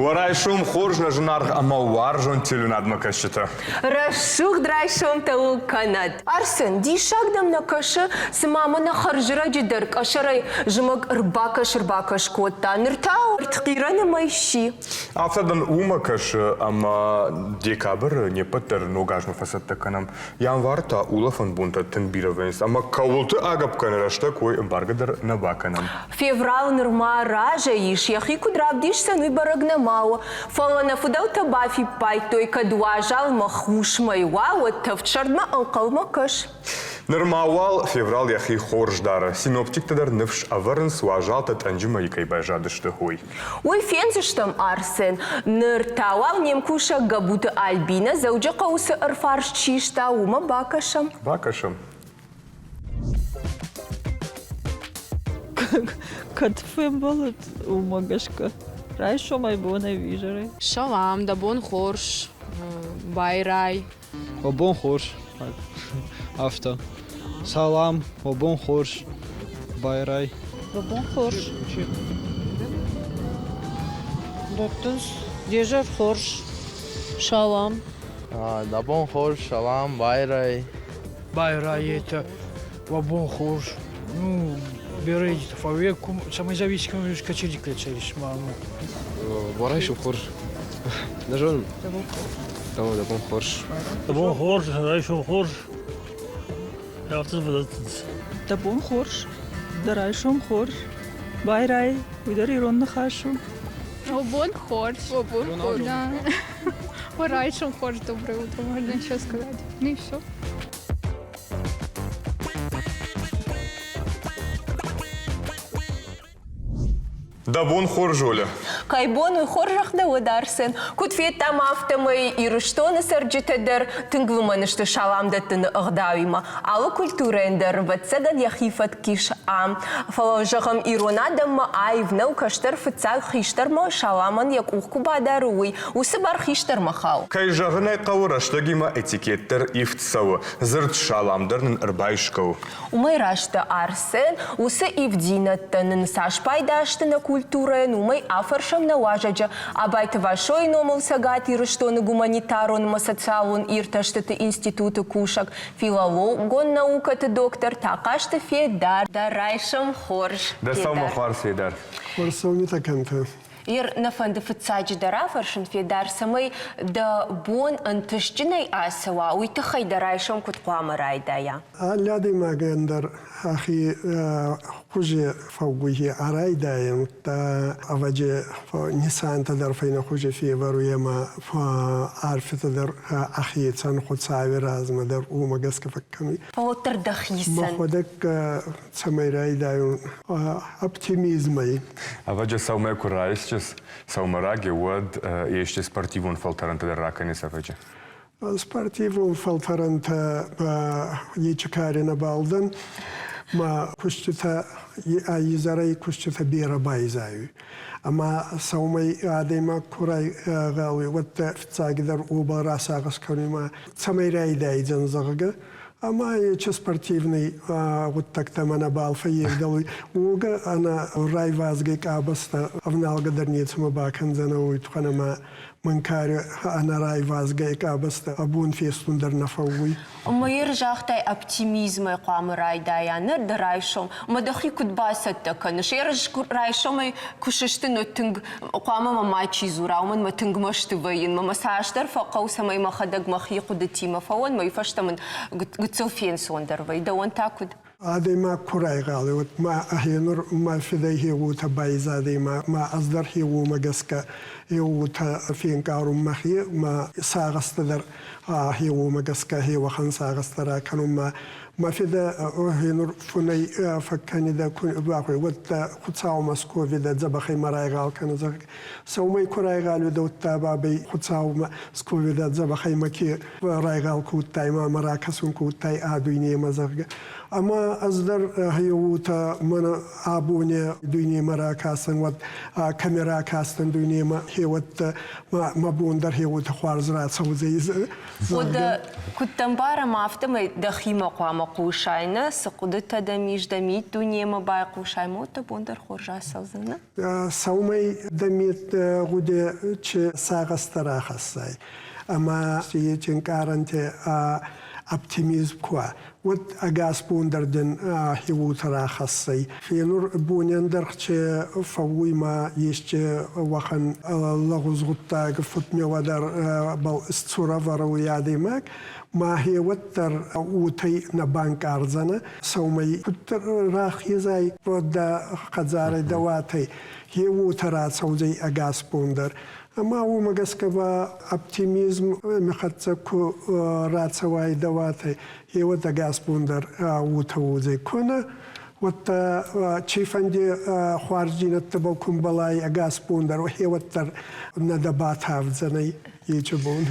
Уӕ райсом хорз, нӕ зынаргъ ӕмӕ уарзон телеуынадмӕ кӕсджытӕ. Рӕсугъд райсомтӕ уыл кӕнӕд. Арсен, диссаг дӕм нӕ кӕсы, цыма мӕнӕ хӕрзрӕджы дӕр къӕсӕрӕй зымӕг ӕрбакӕс-ӕрбакӕс кодта, ныр та ӕртхъирӕны мӕй сси. Афтӕ дын уымӕ кӕсы, ӕмӕ декабры не ппӕт дӕр ног азмӕ фӕцӕттӕ кӕнӕм. Январы та улӕфӕн бонтӕ тынг бирӕ вӕййынц ӕмӕ кӕуылты агӕпп кӕны рӕстӕг, уый ӕмбаргӕ дӕр нӕ бакӕнӕм. Феврал нырма разӕй ис, йӕхи куыд равдисдзӕн, уый бӕрӕг нӕма у. Фӕлӕ нӕ фыдӕлтӕ бафиппайдтой, кӕд уазал мӕ хус мӕй уа, уӕд тӕвд сӕрдмӕ ӕнхъӕлмӕ кӕс. Нырма уал феврал йӕхи хорз дары. Синоптиктӕ дӕр ныфс ӕвӕрынц, уазалтӕ тъӕнджы мӕйы кӕй баззадысты, уый. Уый фендзыстӕм, Арсен. Ныр та уал не мкусӕг Гӕбуты Альбинӕ Дзӕуджыхъӕуы цы ӕрфарст систа, уымӕ бакӕсӕм. Бакӕсӕм. Кӕд фембӕлыд, уымӕ гӕсгӕ. Райсомӕй бонӕй изӕрӕй. Салам, дӕ бон хорз, байрай. О бон хорз. Афтӕ. Салам, о бон хорз, байрай. О бон хорз. Дӕттынц де зӕр хорз. Салам. Дӕ бон хорз, салам, байрай. Байрайетӕ, уӕ бон хорз. Ну, берӕ фӕуе, цӕмӕй зависимый качели ма ну. Райсом хорз. Нӕ зонын. Дӕ бон хорз. Дӕ бон хорз, райсом хорз. Афтӕ фӕдӕттынц. Дӕ бон хорз, дӕ райсом хорз. Байрай, уый дӕр ирон ныхас у. О бон хорз. О бон хорз. Да. О райсом хорз, доброе утро, можно еще сказать. Ну и все. Дӕ бон хорз, Оля. Кӕй бон уый хорзӕх дӕ уӕд, Арсен. Куыд федтам, афтӕмӕй Ирыстоны цӕрджытӕ дӕр тынг лымӕн сты салам дӕттыны ӕгъдауимӕ. Алы культурӕйӕн дӕр, ӕвӕццӕгӕн, йӕхи фӕтк ис ам. Фӕлӕ, зӕгъӕм, ирон адӕммӕ аив нӕу кӕстӕр фыццаг хистӕрмӕ саламӕн йӕ къух куы бадары, уый. Уыцы бар хистӕрмӕ хауы. Кӕй зӕгъын ӕй хъӕуы, рӕстӕгимӕ этикет дӕр ивд цӕуы. Дзырд салам дӕр нын ӕрбайсгӕ у. Уымӕй рӕзты Арсен, уыцы ивддзинӕдтӕ нын цас пайда сты нӕ культурӕйӕн, уымӕй афӕрсӕм нӕ уазӕджы Абайты Васойы номыл Цӕгат Ирыстоны гуманитарон ӕмӕ социалон иртӕстыты институты кусӕг, филологон наукӕты доктор Тахъазты Федар. Дӕ райсом хорз, Дӕ сӕумӕ хуарз, Федар. Хорз сӕумитӕ кӕнтӕ. Ир нӕ фӕнды фыццаджыдӕр афӕрсын, Федар, цӕмӕй дӕ бон ӕнтыстджынӕй ацӕуа, уый тыххӕй дӕ райсом куыд хъуамӕ райдайа? Алы адӕймагӕн дӕр ӕхе хузи фӕууй арайдайӕн, удта ӕвӕдзи нисантӕ дӕр фӕйнӕхузи февӕруй ӕма арфитӕ дӕр ӕхецӕн Хуцауи размӕ дӕр уомӕ гӕсгӕ фӕккӕнуй. Фал уӕддӕр дӕхицӕн. Мӕхуӕдӕг цӕмӕй райдайун оптимизмӕй. Ӕвӕджа сӕумӕ ку райсчес сӕумӕраги, уӕд ести спортивон фӕлтӕрӕнтӕ дӕр ракӕнис ӕвӕджа? Спортивон фӕлтӕрӕнтӕ нечи кари нӕбал дӕн. Ма куститӕ изӕрӕй куститӕ берӕ байзайуй. Ӕма сӕумӕй адӕймаг ку райгъал уӕдта фиццагидӕр уобӕл расагъӕс кӕнуй ма цӕмӕй райдайдзӕн, зӕгъгӕ. Ӕма ечи спортивный гъуддӕгтӕмӕ нӕбал фӕййевдӕлуй. Уогӕ ӕнӕ райвазгӕй къабӕзтӕ ӕвналгӕ дӕр нецӕмӕ бакӕндзӕнӕ, уой туххӕн ӕма мӕн кари ӕнӕ райвазгӕй къабӕзтӕ абон фестун дӕр нӕ фӕууй. Мэр загътай оптимизмӕй хъуамӕ райдайа ныр дӕ райсом. Ӕмӕ дӕхи куыд бацӕттӕ кӕныс? Ерыс райсомӕй куы сыстын, уӕд тынг хъуамӕ мӕ мачи дзура, уымӕн мӕ тынг мӕсты вӕййын. Мӕ цасдӕр фӕхъӕуы, цӕмӕй мӕхӕдӕг мӕхи хъуыдытимӕ фӕуон, мӕ фӕстӕ мын гыццыл фенцондӕр вӕййы. Дӕуӕн та куыд? Адӕймаг ку райгъал, уӕд ма гъенур мӕ фидӕй хеуотӕ байзадӕй ма ма ӕз дӕр хеуомӕ гӕсгӕ еуотӕ фенкъарун мӕхе, ма сагъӕстӕ дӕр хеуомӕ гӕсгӕ хеуӕхӕн сагъӕстӕ ракӕнун ма мӕ фидӕ гъенур фунӕй фӕккӕнидӕ ку бахуй, уӕдта Хуцаумӕ сковидӕ дзӕбӕхӕй ма райгъал кӕнӕ, зӕгъгӕ. Сӕумӕй ку райгъал уидӕ, удта бабӕй Хуцаумӕ сковидӕ дзӕбӕхӕй ма ке райгъал кодтай ма мӕ ракӕсун кодтай а дуйнемӕ, зӕгъгӕ. Ӕма ӕз дӕр гьеуотӕ мӕнӕ абони дуйнемӕ ракӕсӕн, уӕд кӕми ракастӕн дуйнемӕ, хеуӕттӕ мӕ бон дӕр хеуотӕ хуарз рацӕудзӕй. Уӕдӕ куыд дӕ афтӕмӕй дӕхимӕ хъуамӕ хъусай, нӕ? Цы хъуыдытӕ дӕм ис, дӕ миддунемӕ байхъусай, ма дӕ бон дӕр хорз ацӕудзӕн, нӕ? Сӕумӕй дӕ мидгъуди чи сагъӕстӕ рахӕссай ӕма си ечи ӕнкъарӕнтӕ оптимизм ку уа, уӕд ӕгас бон дӕр дин хеуотӕ рахӕссай. Фенур бонӕн дӕр чи фӕууй ма еске уӕхӕн лӕгъуз гъуддаг фудмеуӕ дӕр бал исцурӕвӕруй адӕймаг, ма хеуӕддӕр уотӕй нӕ банкъардзӕнӕ. Сӕумӕй куддӕр рахезай, уӕд дӕ хӕдзарӕй дӕ уатӕй хе уотӕ рацӕудзӕй ӕгас бон дӕр. Ӕма уомӕ гӕсгӕ ба оптимизм хӕццӕ ку рацӕуай дӕ уатӕй, еуӕд ӕгас бон дӕр уотӕ уодзӕй. Ку нӕ, уӕдта цийфӕнди хуарздзийнӕдтӕбӕл ку мбӕлай ӕгас бон дӕр, хеуӕддӕр нӕ дӕ батавдзӕнӕй ечи бон.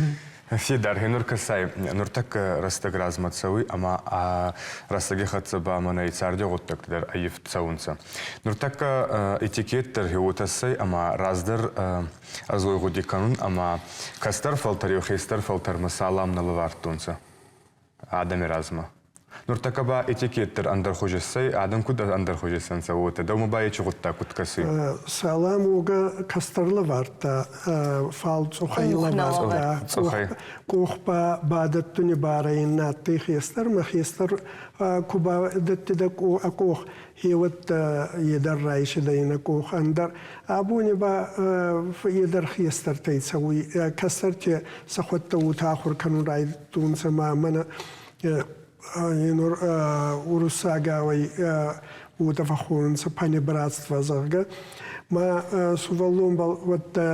Федар, нур кӕсай, нуртӕккӕ рӕстӕг размӕ цӕуй ӕма ӕ рӕстӕги хӕццӕ ба мӕнӕ царди гъуддӕгтӕ дӕр ӕййивд цӕунцӕ. Нуртӕккӕ этикет дӕр уотӕ ссӕй ӕма раздӕр ӕз уой гъуди кӕнун ӕма кӕстӕр фӕлтӕр хестӕр фӕлтӕрмӕ салам нӕ лӕвардтонцӕ адӕми размӕ. Нуртӕккӕ ба этикет дӕр ӕндӕрхузи ссӕй, адӕм куд ӕндӕрхузи ссӕнцӕ, уотӕ. Дӕумӕ ба ечи гъуддаг куд кӕсуй? Салам уогӕ кӕстӕр лӕвардта, фал цъухӕй лӕвардта. Къух ба бадӕттуни барӕ ин адтӕй хестӕрмӕ. Хестӕр ку бадӕттидӕ къох, хеуӕттӕ е дӕр райсидӕ ин ӕ къох. Ӕндӕр абони ба е дӕр хестӕртӕй цӕуй. Кӕстӕрти сӕхуӕдтӕ уотӕ ахур кӕнун райдӕдтонцӕ ма мӕнӕ нур уруссагауӕй уотӕ фӕххонунцӕ панибратство, зӕгъгӕ. Ма сувӕллонбӕл уӕдта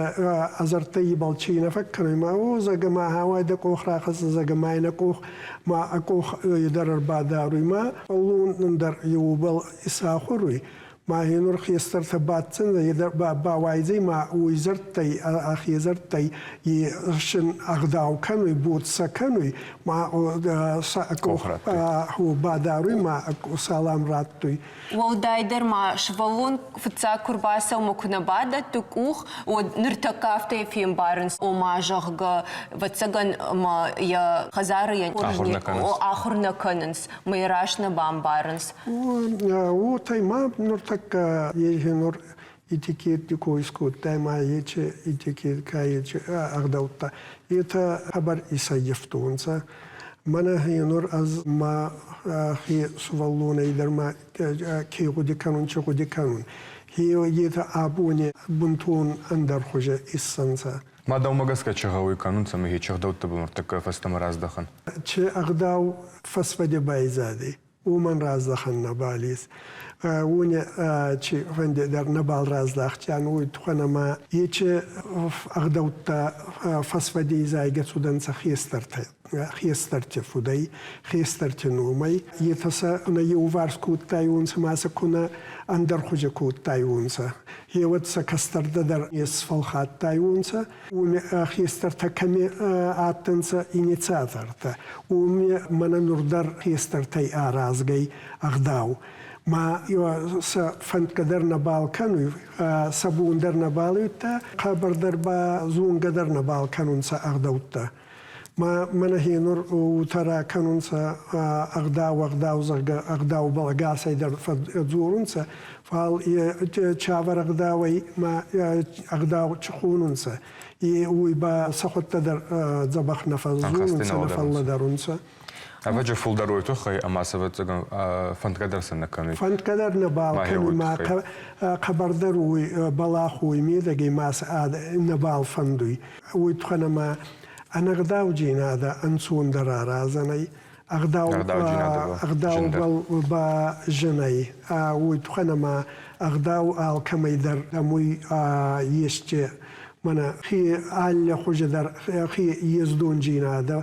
ӕзӕрдтӕй ибӕл чи нӕ фӕккӕнуй, ма о, зӕгъгӕ, ма гьӕуай дӕ къох рахӕссӕ, зӕгъгӕ, ма ин ӕ къох, ма ӕ къох дӕр ӕрбадаруй, ма фӕллон дӕр еубӕл исахур уй. Ма нур хестӕртӕ баддзӕнӕ, е дӕр бауайдзӕй ма уой зӕрдтӕй, ӕхе зӕрдтӕй е син ӕгъдау кӕнуй, боц сӕ кӕнуй, ма сӕ къох бадаруй, ма салам раттуй. Уӕлдайдӕр ма сывӕллон фыццаг куы рбацӕуы куы нӕ бадӕтты къух, уӕд ныртӕккӕ афтӕ фембарынц, ома, зӕгъгӕ, ӕвӕццӕгӕн, ӕмӕ йӕ хӕдзары йӕ ахуыр нӕ кӕнынц, мӕ раст нӕ бамбарынц. Уотӕ ма нуртӕккӕ ехе нур этикетти ко искодтай ма ечи этикет ка ечи ӕгъдӕуттӕ, етӕ хъӕбӕр исӕййивтонцӕ. Мӕнӕ нур ӕз ма хе сувӕллонӕй дӕр ма ке гъуди кӕнун, чи гъуди кӕнун. Етӕ абони бунтон ӕндӕрхузи иссӕнцӕ. Ма дӕумӕ гӕсгӕ чи гъӕуй кӕнун, цӕмӕй хе ӕгъдӕуттӕбӕл нуртӕккӕ фӕстӕмӕ раздӕхӕн? Чи ӕгъдау фӕсвӕди байзадӕй, уомӕн раздӕхӕн нӕбал ес. Уони чи фӕнди дӕр нӕбал раздӕхтиан, уой туххӕн ӕма ечи ӕгъдӕуттӕ фӕсвӕди изайгӕ цудӕнцӕ хестӕртӕ хестӕрти фудӕй, хестӕрти номӕй. Етӕ сӕ нӕ еуварс кодтайуонцӕ ма сӕ ку нӕ ӕндӕрхузи кодтайуонцӕ. Гъеуӕд сӕ кӕстӕртӕ дӕр исфӕлхаттайуонцӕ. Уоми хестӕртӕ кӕми адтӕнцӕ инициатортӕ, уоми мӕнӕ нур дӕр хестӕртӕй аразгӕй ӕгъдау. Ма сӕ фӕндгӕ дӕр нӕбал кӕнуй, сӕ бон дӕр нӕбал уидта, хъӕбӕрдӕр ба зонгӕ дӕр нӕбал кӕнунцӕ ӕгъдӕуттӕ. Ма мӕнӕ хенур уотӕ ракӕнунцӕ ӕгъдау, ӕгъдау, зӕгъгӕ, ӕгъдаубӕл ӕгасӕй дӕр фӕдздзорунцӕ, фал чавӕр ӕгъдауӕй ма ӕгъдау чи хонунцӕ, и уой ба сӕхуӕдтӕ дӕр дзӕбӕх нӕ фӕззонунцӕ, нӕ фӕллӕдӕрунцӕ. Ӕвӕджи фулдӕр уой туххӕй ӕма ӕвӕццӕгӕн фӕндгӕ дӕр сӕ нӕ кӕнуй. Фӕндгӕ дӕр нӕбал кӕнуй, ма хъӕбӕрдӕр уой бӕлах уой медӕгӕй ма сӕ нӕбал фӕндуй. Уой туххӕн ӕма ӕнӕгъдауджийнадӕ ӕнцондӕр аразӕн ӕй, ӕгъдаубӕл ба зин ӕй. Уой туххӕн ӕма ӕгъдау алкӕмӕй дӕр ӕмуй еске мӕнӕ хи алли хузи дӕр хи ездондзийнадӕ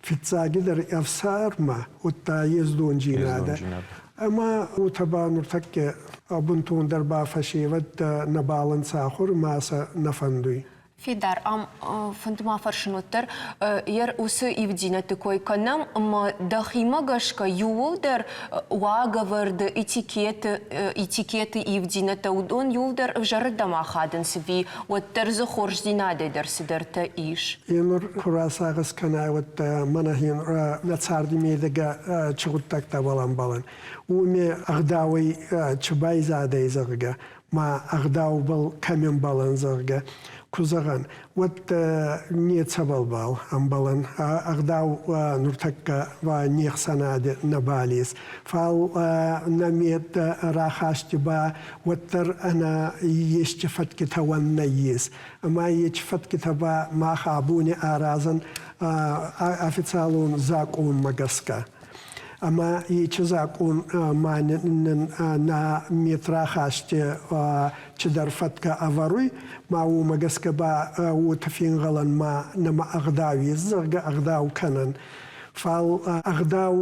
фиццагидӕр ӕфсармӕ, удта ездондзийнадӕ. Ӕма уотӕ ба нуртӕккӕ бунтондӕр ба фӕсевӕд нӕбал ӕнцӕ ахур, ма сӕ нӕ фӕндуй. Фидар, ам фӕнды ма фӕрсын уӕддӕр, ер уыцы ивддзинӕдты кой кӕнӕм ӕмӕ дӕхимӕ гӕсгӕ иууылдӕр уагӕвӕрды, этикеты, этикеты ивддзинӕдтӕ, уыдон иууылдӕр ӕвзӕрырдӕм ахадынц ӕви уӕддӕр дзы хорздзинадӕй дӕр цыдӕртӕ ис? Енур ку расагъӕс кӕнай, уӕдта мӕнӕ нӕ царди медӕгӕ чи гъуддӕгтӕбӕл ӕмбӕлӕн, уоми ӕгъдауӕй чи байзадӕй, зӕгъгӕ, ма ӕгъдаубӕл кӕми ӕмбӕлӕн, зӕгъгӕ, ку зӕгъӕн, уӕд нецӕбӕлбал ӕмбӕлӕн. Ӕгъдау нуртӕккӕ не хсӕнади нӕбал ес. Фал нӕ мед рахасти ба уӕддӕр ӕнӕ ести фӕткитӕ уӕн нӕййес. Ӕма ечи фӕткитӕ ба мах абони аразӕн официалон закъонмӕ гӕсгӕ. Ӕма ечи закъон ма нин нӕ метрахасти чидӕр фӕткӕ ӕвӕруй, ма уомӕ гӕсгӕ ба уотӕ фенгъӕлӕн ма нӕмӕ ӕгъдау ес, зӕгъгӕ, ӕгъдау кӕнӕн. Фал ӕгъдау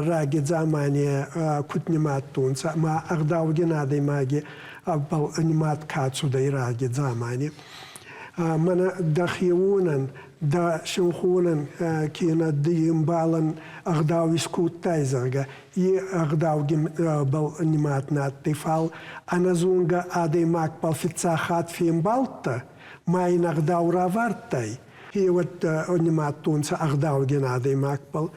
раги дзамани куд нимадтонцӕ, ма ӕгъдаугин адӕймаги нимад ка цудӕй раги дзамани. Мӕнӕ дӕхеуонӕн, дӕ синхонӕн кенӕ де мбалӕн ӕгъдау искодтай, зӕгъгӕ, е ӕгъдаугинбӕл нимад нӕ адтӕй, фал ӕнӕзонгӕ адӕймагбӕл фиццаг хатт фембалдтӕ, ма ин ӕгъдау равардтай, хеуӕттӕ нимадтонцӕ ӕгъдаугин адӕймагбӕл.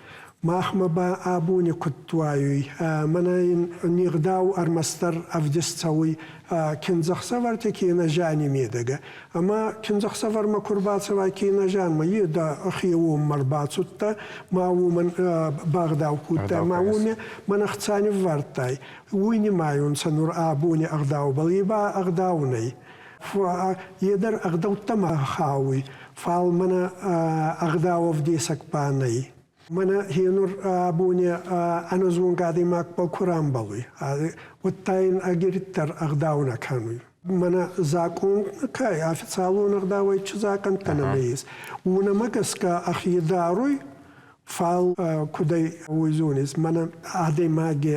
Махмӕ ба абони куд уайуй, мӕнӕ ин не гъдау ӕрмӕстдӕр ӕвдист цӕуй киндзӕхсӕвӕрти кенӕ зиани медӕгӕ. Ӕма киндзӕхсӕвӕрмӕ ку рбацӕуай кенӕ зианмӕ, е дӕ хеуонмӕ рбацудтӕ, ма уомӕн багъдау кодтай, ма уоми мӕн ӕхца ниввардтай. Уой нимайунцӕ нур абони ӕгъдаубӕл, е ба ӕгъдау нӕй. Е дӕр ӕгъдӕуттӕмӕ хауй, фал мӕнӕ ӕгъдауӕвдесӕг ба нӕй. Мӕнӕ хенур абони ӕнӕзонгӕ адӕймагбӕл ку рамбӕлуй, уӕдта ин ӕгириддӕр ӕгъдау нӕ кӕнуй. Мӕнӕ закъон кӕй официалон ӕгъдауӕй чи закъӕнттӕ нӕмӕ ес, уонӕмӕ гӕсгӕ ӕхе даруй, фал кудӕй уой зонис, мӕнӕ адӕймаги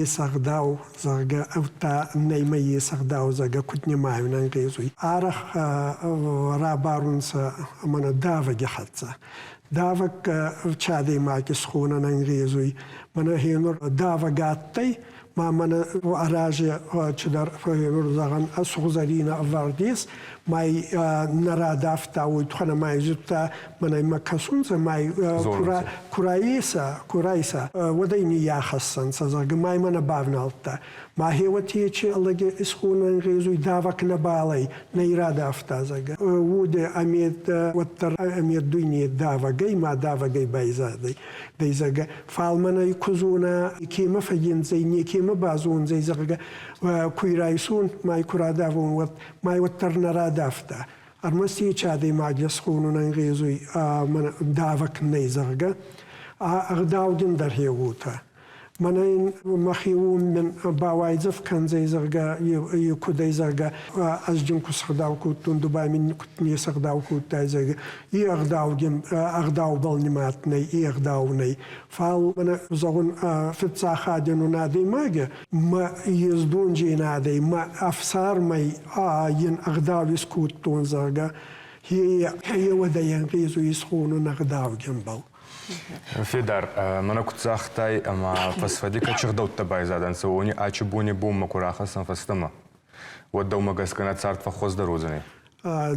ес ӕгъдау, зӕгъгӕ, ӕвдта нӕймӕ ес ӕгъдау, зӕгъгӕ, куд нимайун ӕнгъезуй. Арӕх рабарунцӕ мӕнӕ давӕги хӕццӕ. Давӕг чи адӕймаги схонӕн ӕнгъезуй. Мӕнӕ хенур давӕг адтӕй, ма мӕнӕ арази чидӕр хенур зӕгъӕн сугъзӕрийнӕ ӕвӕрд ес, ма нӕ радафта, уой туххӕн ма зудта, мӕнӕ имӕ кӕсунцӕ, ма ку раеса, ку райса, уӕд ӕй ниййахӕссӕнцӕ, зӕгъгӕ, ма имӕ нӕ бавналдта. Ма хеуӕти ечи лӕги исхонӕн гъезуй давӕг нӕбал ӕй, нӕ ирадавта, зӕгъгӕ. Уоде ӕмед уӕддӕр ӕмед дуйне давӕгӕй ма давӕгӕй байзадӕй, зӕгъгӕ. Фал мӕнӕ ку зона, кемӕ фӕййиндзӕй, некемӕ базондзӕй, зӕгъгӕ, ку райсун, ма ку радавон, уӕд ма уӕддӕр нӕ радавта. Ӕрмӕст ечи адӕймаг исхонун ӕнгъезуй давӕг нӕй, зӕгъгӕ. Ӕгъдаугин дӕр хе уотӕ. Мӕнӕ ин мӕхеуон мин бауайдзӕф кӕндзӕй, зӕгъгӕ, е кудӕй, зӕгъгӕ, ӕз дин ку сӕгъдау кодтон, ду ба мин куд не сӕгъдау кодтай, зӕгъгӕ. И ӕгъдаугин ӕгъдаубӕл нимад нӕй, и ӕгъдау нӕй. Фал мӕнӕ, зӕгъун, фиццахаденон адӕймаги мӕ ездондзийнадӕй, мӕ ӕфсармӕй ин ӕгъдау искодтон, зӕгъгӕ, е уӕдӕй ӕнгъезуй исхонун ӕгъдаугинбӕл. Федар, мӕнӕ куд загътай, ӕма фӕсфӕди кӕд ӕгъдӕуттӕ байзадӕнцӕ, уони ачи бони бонмӕ ку рахӕссӕн фӕстӕмӕ, уӕд дӕумӕ гӕсгӕ нӕ цард фӕххуӕздӕр уодзӕнӕй?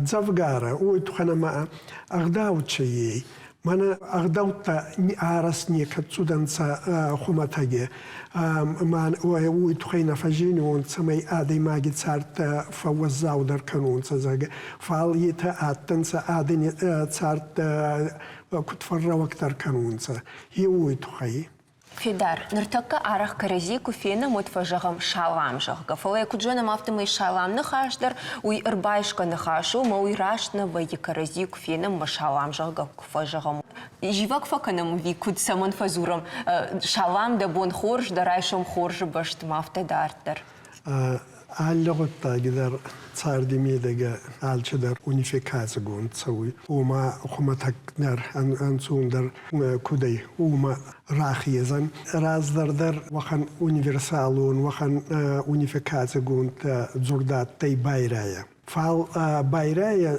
Дзӕвгарӕ, уой туххӕн ӕма ӕгъдау чи ей, мӕнӕ ӕгъдӕуттӕ арӕзт некӕд цудӕнцӕ хумӕтӕги. Ма уой туххӕй нӕ фӕззинуон, цӕмӕй адӕймаги цард фӕууӕззаудӕр кӕнонцӕ, зӕгъгӕ. Фал етӕ адтӕнцӕ адӕни цард куд фӕррӕуӕгдӕр кӕнунцӕ, е уой туххӕй. Федар, ныртӕккӕ арӕх кӕрӕдзи куы фенӕм, уӕд фӕзӕгъӕм салам, зӕгъгӕ. Фӕлӕ куыд зонӕм, афтӕмӕй салам ныхас дӕр уый ӕрбайсгӕ ныхас у, ӕмӕ уый раст нӕ вӕййы кӕрӕдзи куы фенӕм ӕмӕ салам, зӕгъгӕ, куы фӕзӕгъӕм. Зивӕг фӕкӕнӕм ӕви куыд цӕмӕн фӕдзурӕм салам, дӕ бон хорз, дӕ райсом хорзы бӕсты ма афтӕ дарддӕр? Алли гъуддаги дӕр царди медӕгӕ алчидӕр унификацигонд цӕуй. Уома хумӕтӕгдӕр, ӕнцондӕр куд ӕй, уомӕ рахезӕн. Раздӕр дӕр уӕхӕн универсалон, уӕхӕн унификацигонд дзурдадтӕй байрайӕ. Фал байрайӕ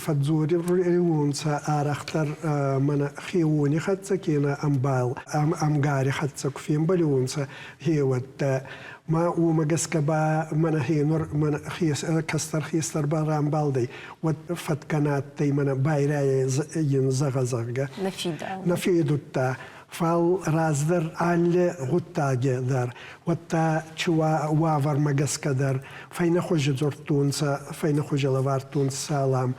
фӕдздзориуонцӕ арӕхдӕр мӕнӕ хеуони хӕццӕ кенӕ ӕмбал, ӕмгари хӕццӕ ку фембӕлиуонцӕ хеуӕттӕ. Ма уомӕ гӕсгӕ ба мӕнӕ хенур мӕнӕ кӕстӕр хестӕр ба рамбалдӕй, уӕд фӕткӕ нӕ адтӕй мӕнӕ байрайӕ ин зӕгъӕ, зӕгъгӕ. Нӕ федудта. Фал раздӕр алли гъуддаги дӕр, уӕдта чи уавӕрмӕ гӕсгӕ дӕр фӕйнӕхузи дзурдтонцӕ, фӕйнӕхузи лӕвардтонцӕ салам.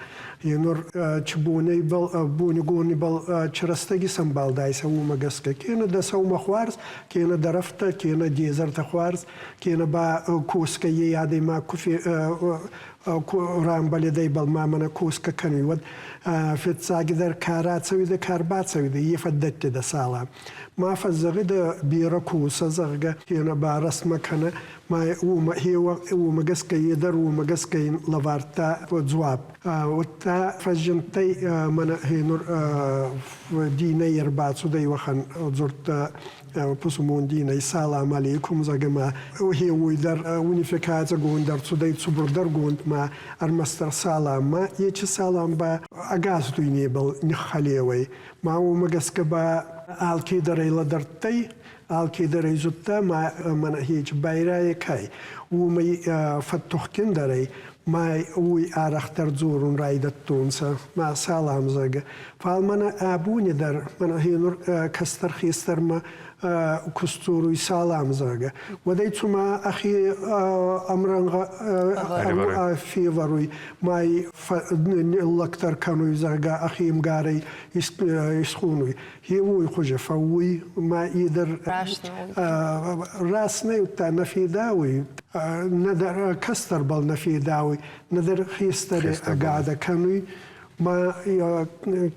Е нур чи бонӕйбӕл, бонигонибӕл чи рӕстӕги сӕмбалдайсӕ, уомӕ гӕсгӕ кенӕ дӕ сӕумӕ хуарз, кенӕ дӕ рӕфтӕ, кенӕ де зӕртӕ хуарз, кенӕ ба косгӕ е адӕймаг ку рамбӕлидӕйбӕл ма мӕнӕ косгӕ кӕнуй, уӕд фиццагидӕр ка рацӕуидӕ, ка рбацӕуидӕ, е фӕддӕттидӕ салам. Ма фӕззӕгъидӕ берӕ косӕ, зӕгъгӕ, кенӕ ба рӕстмӕ кӕнӕ, ма уомӕ гӕсгӕ е дӕр уомӕ гӕсгӕ ин лӕвардта дзуапп. Удта фӕззиндтӕй мӕнӕ хенур динӕй ӕрбацудӕй уӕхӕн дзурдтӕ пусумон динӕй салам алейкум, зӕгъгӕ ма уой дӕр унификацигонд ӕрцудӕй цубурдӕргонд ма ӕрмӕстдӕр салам ма ечи салам ба ӕгас дуйнебӕл ниххӕлеуӕй ма уомӕ гӕсгӕ ба алкедӕр ӕй лӕдӕрдтӕй, алкедӕр ӕй зудта ма мӕнӕ хечи байрайӕ кай уомӕй фӕттухгиндӕр ӕй ма уой арӕхдӕр дзорун райдӕдтонцӕ ма салам, зӕгъгӕ. Фал мӕнӕ абони дӕр мӕнӕ хенур кӕстӕр хестӕрмӕ ку сдзоруй салам, зӕгъгӕ, уӕд ӕй цума ӕхе ӕмрӕнгъӕ февӕруй, ма ниллӕгдӕр кӕнуй, зӕгъгӕ, ӕхе мгарӕй исхонуй. Е уой хузи фӕууй, ма е дӕр раст нӕ удта нӕ федауй, нӕдӕр кӕстӕрбӕл нӕ федауй, нӕдӕр хестӕри ӕгадӕ кӕнуй. Ма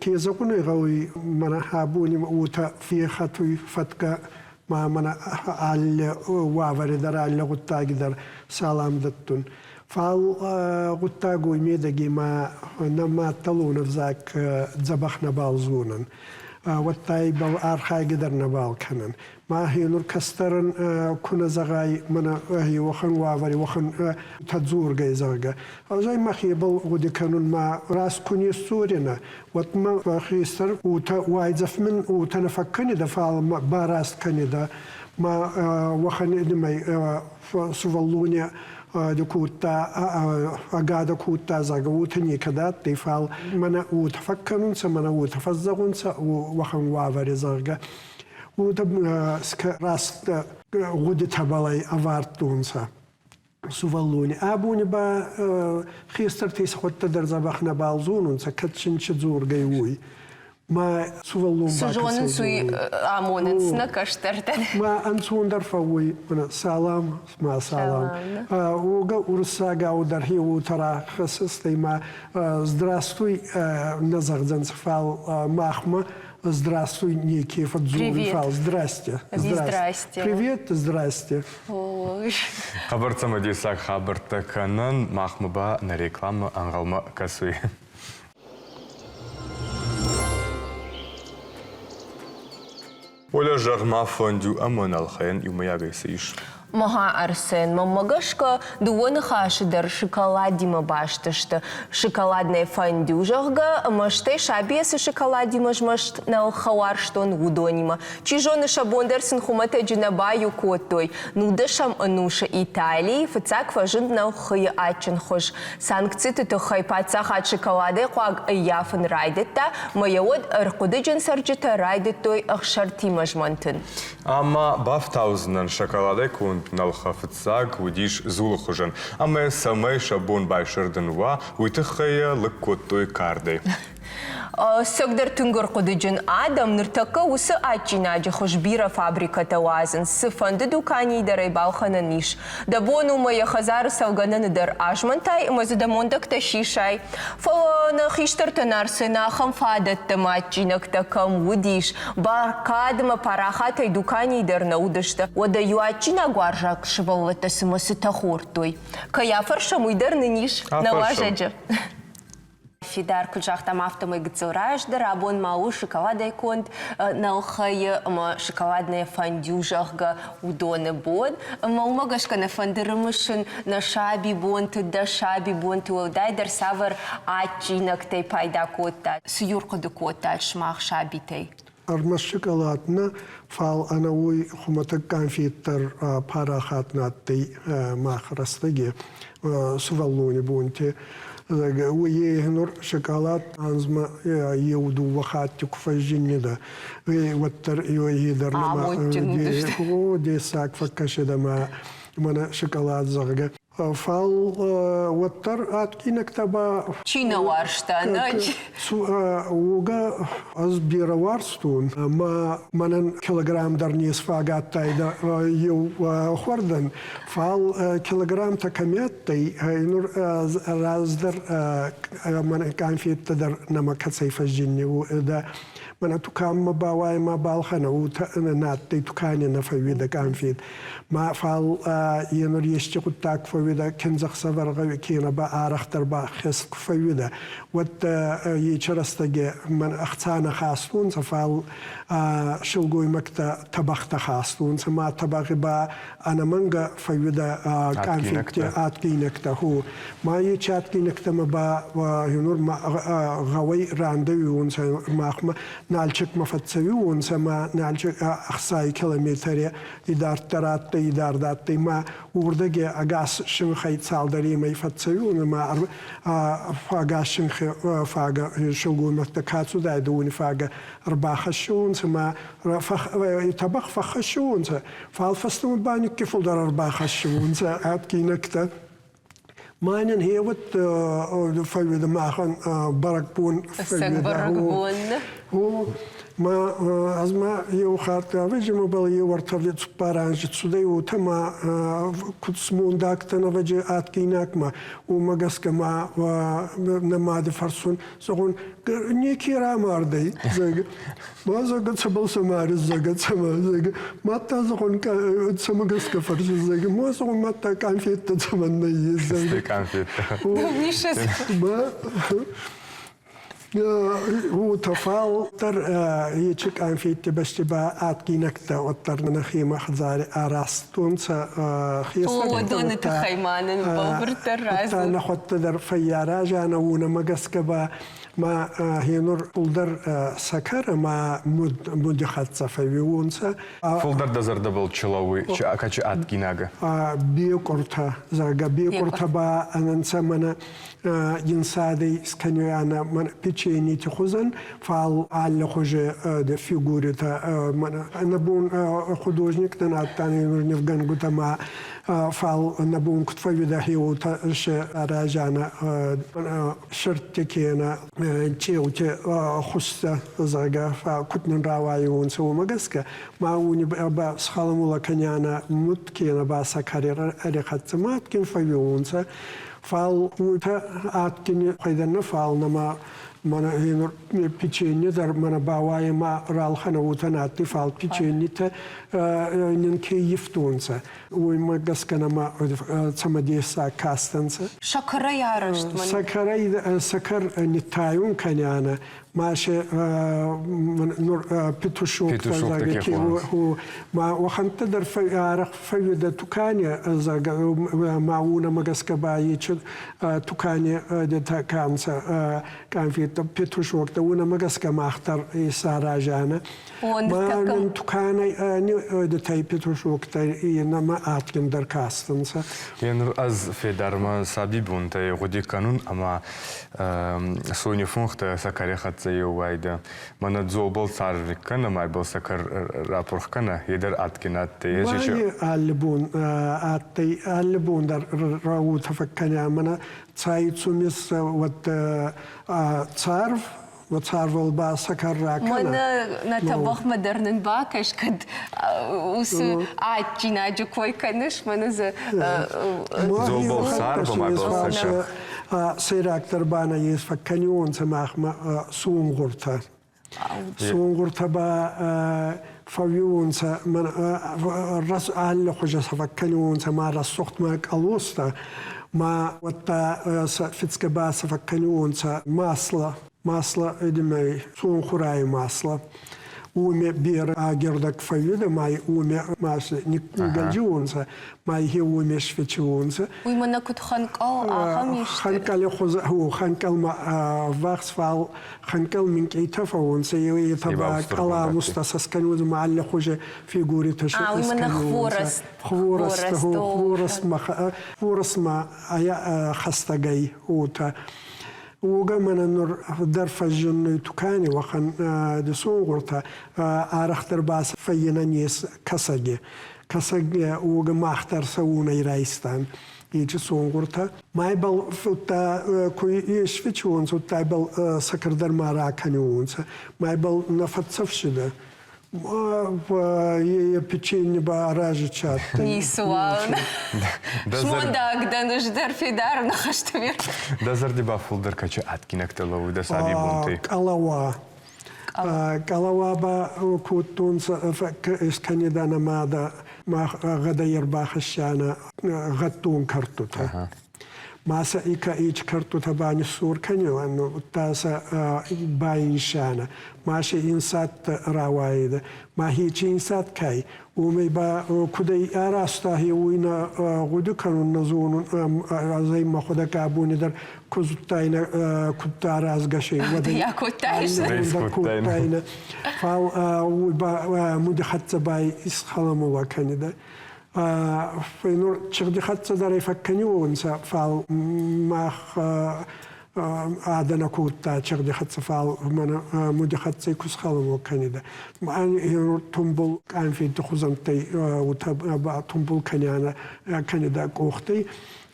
ке зӕгъун ӕй гъӕуй, мӕнӕ абони уотӕ фехӕтуй фӕткӕ, ма мӕнӕ алли уавӕри дӕр, алли гъуддаги дӕр салам дӕттун. Фал гъуддаг уой медӕги ма нӕ маддӕлон ӕвзаг дзӕбӕх нӕбал зонӕн, уӕдта ибӕл архайгӕ дӕр нӕбал кӕнӕн. Ма хенур кӕстӕрӕн ку нӕ зӕгъай, мӕнӕ уӕхӕн уавӕри, уӕхӕн тӕдзоргӕй, зӕгъгӕ. Ӕз мӕхебӕл гъуди кӕнун ма раст ку не сдзоринӕ, уӕд мӕ хестӕр уотӕ уайдзӕф мин уотӕ нӕ фӕккӕнидӕ, фал мӕ бараст кӕнидӕ. Ма уӕхӕн нимӕй сувӕллони кодта, ӕгадӕ кодта, зӕгъгӕ, уотӕ некӕд адтӕй, фал мӕнӕ уотӕ фӕккӕнунцӕ, мӕнӕ уотӕ фӕззӕгъунцӕ уӕхӕн уавӕри, зӕгъгӕ. Уотӕ раст гъудитӕбӕл ӕй ӕвардтонцӕ сувӕллони. Абони ба хестӕртӕ исхуӕдтӕ дӕр дзӕбӕх нӕбал зонунцӕ, кӕд син чи дзоргӕй, уой. Ма сувӕллон Цы зонынц, уый амонынц нӕ кӕстӕртӕн. Ма ӕнцондӕр фӕууй, салам, ма салам. Уогӕ уруссагау дӕр хеуотӕ рахӕссӕй ма здравствуй нӕ зӕгъдзӕнцӕ, фал махмӕ здравствуй неке фӕдздзоруй, фал здрасте. Здрасте. Привет, здрасте. Хъӕбӕр цӕмӕдесаг хабӕрттӕ кӕнӕн, махмӕ ба нӕ рекламӕ ӕнгъӕлмӕ кӕсуй. Оля, зӕгъ ма, фӕндю ӕмӕ нӕлхӕйӕн иумӕйагӕй цы ис? Мӕгъа, Арсен, мӕнмӕ гӕсгӕ, дыууӕ ныхасы дӕр шоколадимӕ баст сты. Шоколадное фондю, зӕгъгӕ, ӕмӕ стӕй сабийӕ цы шоколадимӕ змӕст нӕлхӕ уарзтон, уыдонимӕ. Чи зоны, сӕ бон дӕр сын хуымӕтӕджы нӕ баиу кодтой. Нудӕсӕм ӕнусы Италийы фыццаг фӕзынд нӕлхыйы адджын хуыз. Санкциты тыххӕй паддзахад шоколадӕй хъуаг ӕййафын райдыдта, мӕ йӕ уӕд ӕрхъуыдыджын цӕрджытӕ райдыдтой ӕхсӕртимӕ змӕнтын. Ӕмӕ бафтаудзынӕн шоколадӕй конд нӕлхӕ фыццаг уыдис дзулы хуызӕн, ӕмӕ цӕмӕй сӕ бон байсӕрдын уа, уый тыххӕй йӕ лыг кодтой кардӕй. Ӕцӕгдӕр тынг ӕрхъуыдыджын адӕм ныртӕккӕ уыцы адджинаджы хуыз бирӕ фабрикӕтӕ уадзынц, цыфӕнды дуканийы дӕр ӕй балхӕнӕн ис. Дӕ бон у мӕ йӕ хӕдзары цӕлгӕнӕны дӕр азмӕнтай ӕмӕ дзы дӕ мондӕгтӕ сисай. Фӕлӕ нӕ хистӕртӕн Арсен ахӕм фадӕттӕ ӕмӕ адджинӕгтӕ кӕм уыдис, бӕркадмӕ парахатӕй дуканийы дӕр нӕ уыдысты. Уӕдӕ иу адджинагуарзаг сывӕллӕттӕ цымӕ цытӕ хордтой? Кӕй афӕрсӕм, уый дӕр нын ис нӕ уазӕджы. Фидар куыд загътам, афтӕмӕй гыццыл раздӕр абон ма у шоколадӕй конд нӕлхӕйы ӕмӕ шоколадное фондю, зӕгъгӕ, уыдоны бон. Ӕмӕ уымӕ гӕсгӕ нӕ фӕнды рымысын нӕ сабибонты, дӕ сабибонты уӕлдайдӕр цавӕр адджинӕгтӕй пайда кодтат, цы иу ӕрхъуыды кодтат сымах сабитӕй? Ӕрмӕст шоколад нӕ, фал ӕнӕуой хумӕтӕг къанфет дӕр парахат нӕ адтӕй мах рӕстӕги сувӕллони бонти. Уе нур шоколад анзмӕ еу-дууӕ хатти ку фӕззиннидӕ, уӕддӕр е дӕр нӕма дессаг фӕккӕсидӕ ма мӕнӕ шоколад, зӕгъгӕ. Фал уӕддӕр адгийнӕгтӕ ба Чи нӕ уарзта, нӕ? Уогӕ ӕз берӕ уарзтон, ӕма мӕнӕн килограмм дӕр не сфагӕ адтайдӕ еу хуӕрдӕн. Фал килограммтӕ кӕми адтӕй, нур раздӕр мӕнӕ къанфеттӕ дӕр нӕмӕ кӕцӕй фӕззинниуидӕ. Мӕнӕ туканмӕ бауай ма балхӕнӕ, уотӕ нӕ адтӕй тукани нӕ фӕууидӕ къанфет. Ма фал е нур ести гъуддаг фӕууидӕ, киндзӕхсӕвӕр гъӕуи кенӕ ба арӕхдӕр ба хест ку фӕууидӕ, уӕд ечи рӕстӕги мӕн ӕхца нӕ хастонцӕ, фал силгоймӕгтӕ тӕбӕгътӕ хастонцӕ, ма тӕбӕгъи ба ӕнӕмӕнгӕ фӕууидӕ къанфетти адгийнӕгтӕ. Хо. Ма ечи адгийнӕгтӕмӕ ба нур гъӕуӕй рандӕуиуонцӕ махмӕ Нальчикмӕ фӕццӕуиуонцӕ ма Нальчик ӕхсай километри идарддӕр адтӕй, идард адтӕй ма уордӕги ӕгас синхӕй цалдӕремӕй фӕццӕуиуонцӕ ма ӕгас синхи фагӕ силгоймӕгтӕ ка цудайдӕ, уони фагӕ ӕрбахӕссиуонцӕ ма тӕбӕгъ фӕххӕссиуонцӕ, фал фӕстӕмӕ ба никки фулдӕр ӕрбахӕссиуонцӕ адгийнӕгтӕ. Мӕнӕн гъеуӕд фӕууидӕ махӕн бӕрӕгбон Ӕцӕг бӕрӕгбон. О, ма ӕз ма еу хатт ӕвӕдзи мӕбӕл еу ӕртӕ цуппар анзи цудӕй, уотӕ ма куд смондагтӕн ӕвӕдзи адгийнагмӕ, уомӕ гӕсгӕ ма нӕ мади фӕрсун, зӕгъун, неке рамардӕй, зӕгъ. Ма зӕгъ, цӕбӕл сӕ марис, зӕгъ, цӕмӕ, зӕгъ. Мадта зӕгъун, цӕмӕ гӕсгӕ фӕрсис, зӕгъ. Ма зӕгъун, мадта къанфеттӕ цӕмӕн нӕййес, зӕгъ. Къанфеттӕ. Ма уотӕ фал дӕр ечи къанфетти бӕсти ба адгийнӕгтӕ уӕддӕр нӕхемӕ хӕдзари арӕзтонцӕ Уыдоны тыххӕй ма нын бӕлвырддӕр радзур. Нӕхуӕдтӕ дӕр фӕййаразӕнӕ уонӕмӕ гӕсгӕ ба ма хенур фулдӕр сӕкӕр ӕма муди хӕццӕ фӕууиуонцӕ. Фулдӕр дӕ зӕрдӕбӕл чи лӕууй, чи кӕчи адгийнагӕ? Бекъуртӕ, зӕгъгӕ, бекъуртӕ ба ӕнцӕ мӕнӕ инсадӕй скӕниуанӕ печеньити хузӕн, фал аллихузи фигуритӕ. Нӕ бон художниктӕн адтан нивгӕнгутӕ ма фал нӕ бон куд фӕууидӕ хеуотӕ се аразӕнӕ сырдты кенӕ чъеуты хузтӕ, зӕгъгӕ, куд нин рауайуонцӕ, уомӕ гӕсгӕ ма уони ба схаламула кӕнианӕ муд кенӕ ба сӕкӕри ӕрихӕццӕ ма адгин фӕууиуонцӕ. Фал уотӕ адгини пайда нӕ, фал нӕмӕ мӕнӕ печенье дӕр мӕнӕ бауайӕ ма ралхӕнӕ уотӕ нӕ адтӕй, фал печеньетӕ нин ке ивтонцӕ, уоймӕ гӕсгӕ нӕмӕ цӕмӕдессаг кастӕнцӕ. Сӕкӕрӕй арӕзт мӕн. Сӕкӕрӕй сӕкӕр ниттайун кӕнианӕ, ма се нур петушоктӕ ма уӕхӕнттӕ дӕр арӕх фӕууидӕ тукани, зӕгъгӕ, ма уонӕмӕ гӕсгӕ ба ечи тукани детӕ ка нцӕ къанфеттӕ, петушоктӕ, уонӕмӕ гӕсгӕ мах дӕр исаразианӕ. Мӕнӕн туканӕй ӕни петушоктӕй нӕмӕ адгиндӕр кастӕнцӕ. Нур ӕз федармӕ сабийбонтӕй гъуди кӕнун ӕма сойни фунхтӕ сӕкӕри хӕццӕ еу уайдӕ. Мӕнӕ дзолбӕл царвик кӕнӕ, майбӕл сӕкӕр рапурх кӕнӕ, е дӕр адгин адтӕй. Май алли бон адтӕй, алли бон дӕр рауотӕ фӕккӕнӕ. Мӕнӕ цай цумис уӕд царв царвыл ба сӕкӕр ракӕна. Мӕнӕ нӕ тӕбӕгъмӕ дӕр нын бакӕс, кӕд уыцы адджинаджы кой кӕныс, мӕнӕ дзы Дзолбол царв ӕма сӕкӕр. Сӕйрагдӕр ба нӕ ес фӕккӕниуонцӕ махмӕ сунгъуртӕ. Сунгъуртӕ ба фӕууиуонцӕ аллихузи сӕ фӕккӕниуонцӕ ма рӕсугъдмӕ къалостӕ. Ма уӕдта сӕ фицгӕ ба сӕ фӕккӕниуонцӕ масло, масло эдимӕй цонхурай масло. Уоми берӕ агердӕг фӕууидӕ, ма уоми масло никкугӕлдзиуонцӕ, ма хе уоми сфечиуонцӕ. Уый мӕнӕ куыд хӕнкъӕл, ахӕм исты? Хӕнкъӕли хузӕ, хӕнкъӕлмӕ ӕввахс, фал хӕнкъӕл минкъийтӕ фӕуонцӕ, етӕ ба къаламустӕ сӕ скӕнуй ма аллихузи фигуритӕ А, уый мӕнӕ хворост. Хворост, хворост, хворост ма хӕстӕгӕй уотӕ. Уогӕ мӕнӕ нур дӕр фӕззиннуй тукани уӕхӕн десонгъуртӕ, арӕхдӕр ба фӕййинӕн ес кӕсӕги. Кӕсӕг уогӕ мах дӕр сӕ уонӕй райстан ечи сонгъуртӕ. Майбӕл фудта ку исфичиуонцӕ, удта ибӕл сӕкӕр дӕр ма ракӕниуонцӕ. Майбӕл нӕ фӕццӕфсидӕ. Печенье ба аразы чаттӕй. Ницыуал. Смондаг дӕн ӕз дӕр фидар ныхӕсты ме. Дӕ зӕрди ба фулдӕр кӕчи адгинӕгтӕ лӕууй дӕ сабийбонти? Къалауа. Къалауа ба кодтонцӕ искӕнидӕнӕ мадӕ мах гъӕдӕй ӕрбахӕссианӕ гъӕддон кӕрдтутӕ. Ма сӕ ика ич кӕрдтутӕ ба ниссор кӕниуан, удта сӕ баинсианӕ. Ма си инсад рауайидӕ. Ма хечи инсад кӕй, уомӕй ба кудӕй аразта, уой нӕ гъуди кӕнун нӕ зонун. Ӕз мӕхуӕдӕг абони дӕр ку зудтайнӕ, куд аразгӕ си, уӕд кодтайнӕ. Фал уой ба муди хӕццӕ ба исхӕлӕмула кӕнидӕ. Нур чигъди хӕццӕ дӕр ӕй фӕккӕниуонцӕ, фал мах адӕнӕ кодта чигъди хӕццӕ, фал мӕнӕ муди хӕццӕ ку схӕлӕмула кӕнидӕ. Тумбул къанфетти хузӕнттӕй уотӕ тумбул кӕнианӕ кӕнидӕ къохтӕй.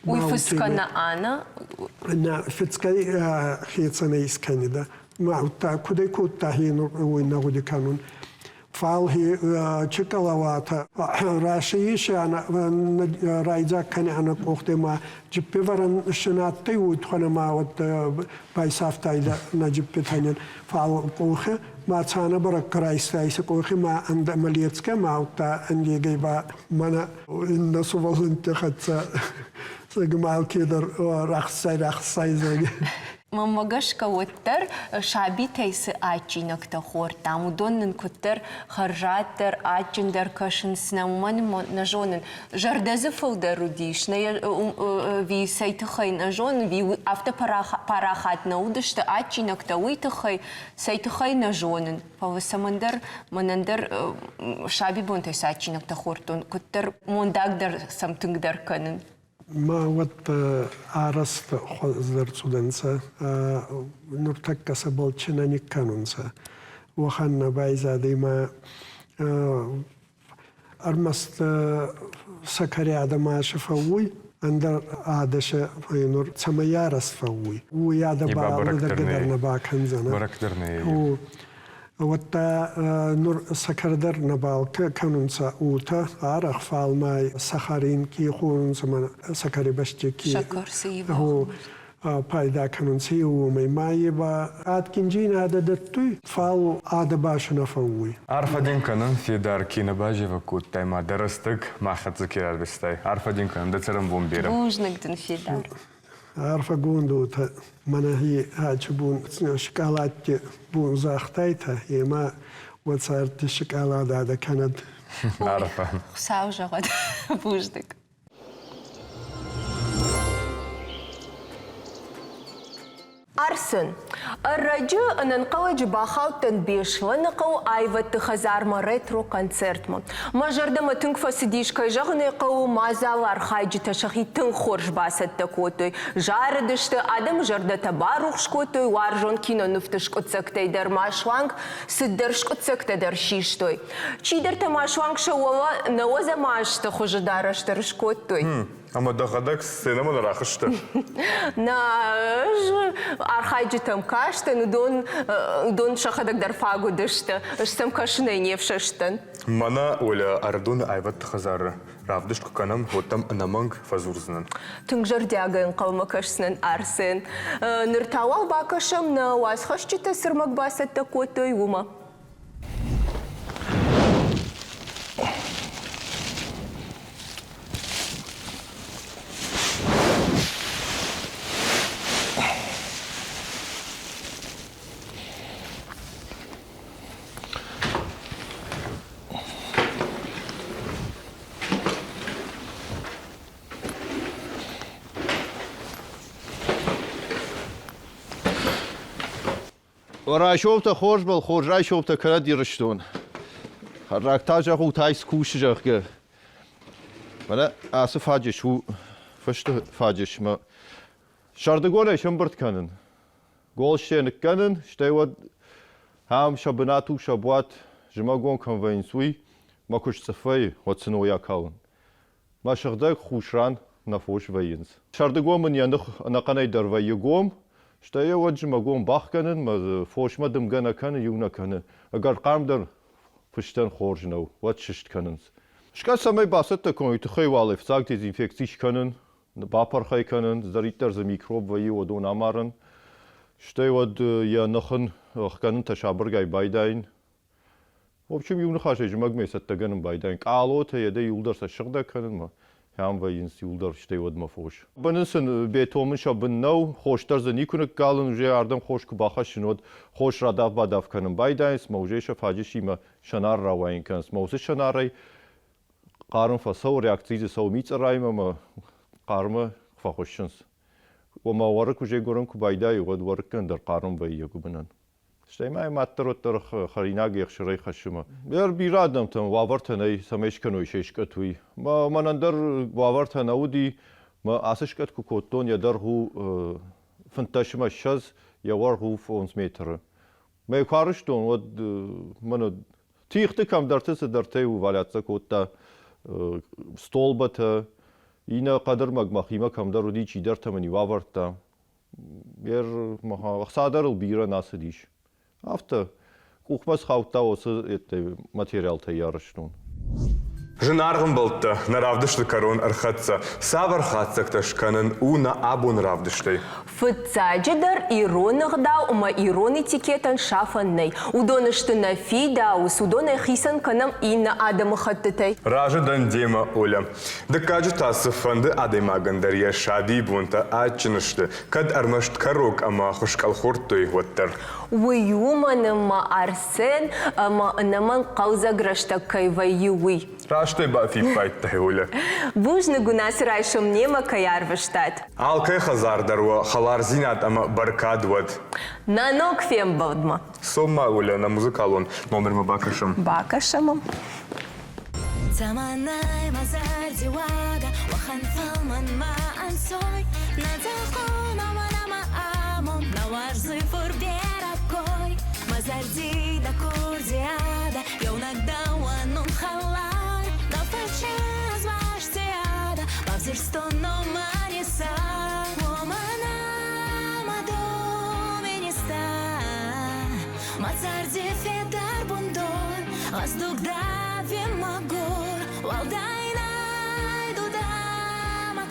Уый фыцгӕ нӕ ӕнӕ? Нӕ, фыцгӕ хецӕнӕй искӕнидӕ. Ма удта кудӕй кодта уой нӕ гъуди кӕнун. Фал чикъалауатӕ расийисианӕ райдзаг кӕнианӕ къохтӕ ма джиппевӕрӕн син адтӕй, уотхӕнӕ ма уӕд байсафтайдӕ нӕ джиппетӕнӕн. Фал къохе ма цанӕ бӕрӕг райстайсӕ къохе ма ӕндӕмӕ лецгӕ ма удта ӕндегӕй ба мӕнӕ иннӕ сувӕллӕнтти хӕццӕ зӕгъ алкедӕр рахсай рахсай зӕгъ. Мӕнмӕ гӕсгӕ уӕддӕр сабитӕй цы адджинӕгтӕ хордтам, уыдон нын куыддӕр хӕрзаддӕр, адджындӕр кӕсынц нӕ, уымӕн нӕ зонын. Зӕрдӕ дзы фылдӕр уыдис, нӕ ӕви цӕй тыххӕй нӕ зонын, ӕви афтӕ парахат нӕ уыдысты адджинӕгтӕ, уый тыххӕй, цӕй тыххӕй нӕ зонын. Фӕлӕ цӕмӕндӕр мӕнӕн дӕр сабибонтӕй цы адджинӕгтӕ хордтон, куыддӕр мондагдӕр сӕм тынгдӕр кӕнын. Ма уӕд арӕзт хуӕздӕр цудӕнцӕ, нуртӕккӕ сӕбӕл чи нӕ никкӕнунцӕ, уӕхӕн нӕ байзадӕй ма ӕрмӕст сӕкӕри адӕмӕ фӕууй, ӕндӕр адӕсӕ нур цӕмӕй арӕзт фӕууй, уой адӕ ба лӕдӕргӕ дӕр нӕ бакӕндзӕнӕ. Бӕрӕг дӕр нӕ Уӕдта нур сӕкӕр дӕр нӕбал кӕнунцӕ уотӕ арӕх, фал ма сахаринки хонунцӕ ма сӕкӕри бӕсти ки Сӕкӕр си пайда кӕнунцӕ уомӕй. Ма е ба адгиндзийнадӕ дӕттуй, фал адӕ ба нӕ фӕууй. Арфӕ дин кӕнун, Федар, ке нӕ базевӕг кодтай ма дӕ рӕстӕг мах хӕццӕ ке рарвистай. Арфӕ дин кӕнун, дӕ цӕрӕнбон берӕ. Бузныг дын, Федар. Арфӕгонд уотӕ, мӕнӕ ачи бон шоколадти бон загътайтӕ, ема уӕ царди шоколададӕ кӕнӕд. Арфӕ. Хуыцау зӕгъӕд. Бузныг. Арсен, ӕрӕджы ӕнӕнхъӕлӕджы бахаудтӕн Беслӕныхъӕуы аивӕдты хӕдзармӕ ретро-концертмӕ. Мӕ зӕрдӕмӕ тынг фӕцыдис, кӕй зӕгъын ӕй хъӕуы, мадзалы архайджытӕ сӕхи тынг хорз бацӕттӕ кодтой. Зарыдысты, адӕмы зӕрдӕтӕ барухс кодтой уарзон кинонывты скъуыддзӕгтӕй дӕр ма суанг цыдӕр скъуыддзӕгтӕ дӕр систой. Чидӕртӕ ма суанг сӕ уӕлӕ нӕуӕдзӕм азты хуызы дарӕс дӕр скодтой. Ӕмӕ дӕхӕдӕг сценӕмӕ нӕ рахызтӕ? Нӕ, ӕз архайджытӕм кастӕн, уыдон, уыдон сӕхӕдӕг дӕр фаг уыдысты. Ӕз сӕм кӕсынӕй не фсӕстӕн. Мӕнӕ, Оля, Ӕрыдоны аивӕдты хӕдзары равдыст куы кӕнӕм, уӕд дӕм ӕнӕмӕнг фӕдзурдзынӕн. Тынг зӕрдиагӕй ӕнхъӕлмӕ кӕсдзынӕн, Арсен. Ныр та уал бакӕсӕм, нӕ уацхӕсджытӕ цы рмӕг бацӕттӕ кодтой, уымӕ. Райсомтӕ хорз был, хорз райсомтӕ кӕнӕд Ирыстон. Хӕррӕг та зӕгъут, ай скусы, зӕгъгӕ. Мӕнӕ ацы фаджыс у фысты фаджысмӕ. Сӕрдыгонӕй сӕмбырд кӕнын. Голстӕ ныккӕнын, стӕй уӕд ам сӕ бынат у, сӕ буат зымӕгон кӕм вӕййынц, уый мӕ куы сцъыф вӕййы, уӕд сын уый акалын. Мӕ сыгъдӕг хус ран нӕ фос вӕййынц. Сӕрдыгон мын йӕ ных ӕнӕхъӕнӕй дӕр вӕййы гом, стӕй йӕ уӕд зымӕгон бахгӕнын, мӕ фосмӕ дымгӕ нӕ кӕны, иу нӕ кӕны. Ӕгӕр хъарм дӕр фыстӕн хорз нӕу, уӕд сыст кӕнынц. Скъӕт цӕмӕй бацӕттӕ кӕной, уый тыххӕй уал ӕфцӕг дезинфекци скӕнын, бапырхӕй кӕнын, цыдӕриддӕр дзы микроб вӕййы, уыдон амарын. Стӕй уӕд йӕ ныхын ӕхгӕнынтӕ сабыргай байдайын. В общем, иу ныхасӕй зымӕгмӕ цӕттӕгӕнын байдайын. Къалотӕ йӕ дӕ иуылдӕр сӕ сыгъдӕг кӕнынмӕ, ахӕм вӕййынц иуылдӕр, стӕй уӕдмӕ фос. Быны сын бетон сӕ бын нӕу, хос дӕр дзы никуы ныккалын, уже ардӕм хос куы бахӕссын, уӕд хос радав-бадав кӕнын байдайынц, мӕ уже сӕ фаджысимӕ сӕнар рауайын кӕнынц. Мӕ уыцы сӕнарӕй хъарм фӕцӕуы, реакци дзы цӕуы мицъыраимӕ ӕмӕ хъармы фӕхуыссынц. Ома уӕрыкк уже гуырын куы байдайы, уӕд уӕрыккӕн дӕр хъарм вӕййы йӕ гуыбынӕн. Стӕй ма йӕм уӕддӕр уӕддӕр хӕринаг ӕхсырӕй хӕссы мӕ. Ӕр бирӕ адӕмтӕн уавӕртӕ нӕй, цӕмӕй скӕной се скъӕт, уый. Мӕнӕн дӕр уавӕртӕ нӕ уыди. Мӕ ацы скъӕт куы кодтон, йӕ дӕргъ у 15 ӕмӕ 20, йӕ уӕргъ у 5 метры. Мӕ куы арызтон, уӕд мӕнӕ тигъты кӕмдӕрты цыдӕртӕй валяться кодта столбӕтӕ, иннӕ хъӕдырмӕг мӕхимӕ кӕмдӕр уыди, чидӕртӕ мын-иу авӕрдта. Ӕхца дӕр ыл бирӕ нӕ цыдис. Афтӕ къухмӕ схаудта уыцы материалтӕй арӕзтон. Зынаргъ ӕмбӕлттӕ, нӕ равдысты кӕрон ӕрхӕццӕ. Цавӕр хатдзӕгтӕ скӕнын у нӕ абоны равдыстӕй? Фыццаджыдӕр ирон ӕгъдау ӕмӕ ирон этикетӕн сафӕн нӕй. Уыдон сты нӕ фидауц, уыдонӕй хицӕн кӕнӕм иннӕ адӕмыхӕттытӕй. Разы дӕн демӕ, Оля. Дыккаджы та цыфӕнды адӕймагӕн дӕр йӕ сабийы бонтӕ адджын сты, кӕд ӕрмӕст кӕрог ӕмӕ хуыскъӕл хордтой, уӕддӕр. Уый уымӕн ӕмӕ Арсен ӕмӕ ӕнӕмӕнг хъӕлдзӕг рӕстӕг кӕй вӕййы, уый. Раст ӕй бафиппайдтай, Оля. Бузныг уын ацы райсом немӕ кӕй арвыстат. Алкӕй хӕдзар дӕр уӕ хӕлардзинад ӕмӕ бӕркад уӕд. Нӕ ног фембӕлдмӕ! Цом-ма, Оля, нӕ музыкалон номермӕ бакӕсӕм. Бакӕсӕм ӕм. Цӕмӕнӕй мӕ зӕрди уагӕ уӕхӕн фӕлмӕн ма ӕнцой, Нӕ дзӕгъон ӕма нӕмӕ амон, нӕ уарзуй фур берӕ кой. Мӕ зӕрди дӕ курдиадӕ, еунӕг дӕуӕн ун хӕлар. Дӕ фӕрчез мастиадӕ, бавзурстон номӕни сар. Уомӕн ӕма ду министӕ, мӕ царди федар бундор. Гъӕздуг дави мӕгур, уӕлдай нӕй ду дӕ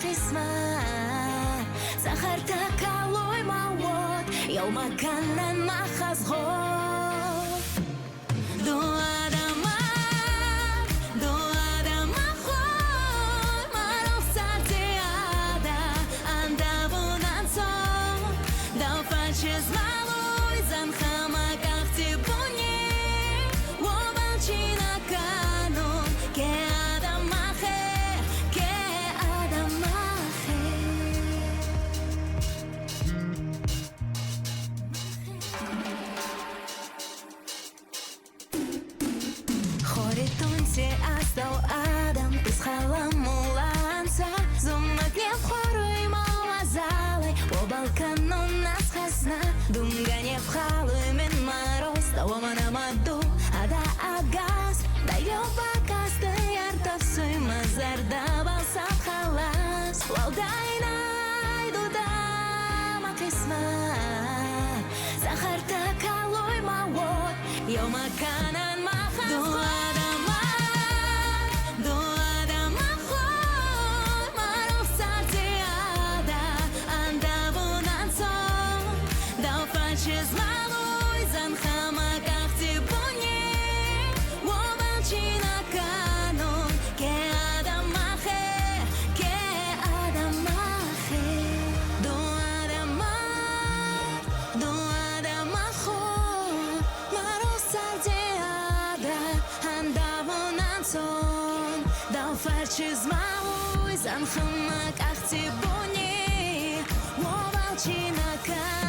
хъисмӕт. Цӕхӕртӕ калуй мӕ уод, еумӕ кӕнӕн мах ӕзгъор. Ду адӕмаг, ду адӕмаг хор, мӕ рохс царди адӕ, ӕндавун ӕнцон. Дӕу фӕрчи змӕлуй зӕнхӕмӕ къӕхти буни. Уобӕл чи нӕ кӕнун, ке адӕм мӕхе, ке адӕм мӕхе. Хори тунти астӕу адӕм исхӕлӕмулӕнцӕ, Зумӕг не фхуӕруй ма уазалӕй, Уобӕл кӕнун нас хӕзна. Думгӕ не фхалуй мин мороз, Да уомӕн ӕма ду адӕ ӕгас, Да еу бакастӕй ӕртӕфсуй мӕ зӕрдӕбӕл сау халас. Уӕлдай нӕй ду дӕ мӕ хъисмӕт, Цӕхӕртӕ калуй мӕ уод, Еумӕ кӕнӕн мах Ду адӕмаг, ду адӕмаг хор, Мӕ рохс царди адӕ, ӕндавун ӕнцон. Дӕу фӕрчи змӕлуй зӕнхӕмӕ къӕхти буни. Уобӕл чи нӕ кӕнун, ке адӕм мӕхе, ке адӕм мӕхе. Ду адӕмаг, ду адӕмаг хор, Мӕ рохс царди адӕ, ӕндавун ӕнцон. Дӕу фӕрчи змӕлуй зӕнхӕмӕ къӕхти буни. Уобӕл чи нӕ кӕнун.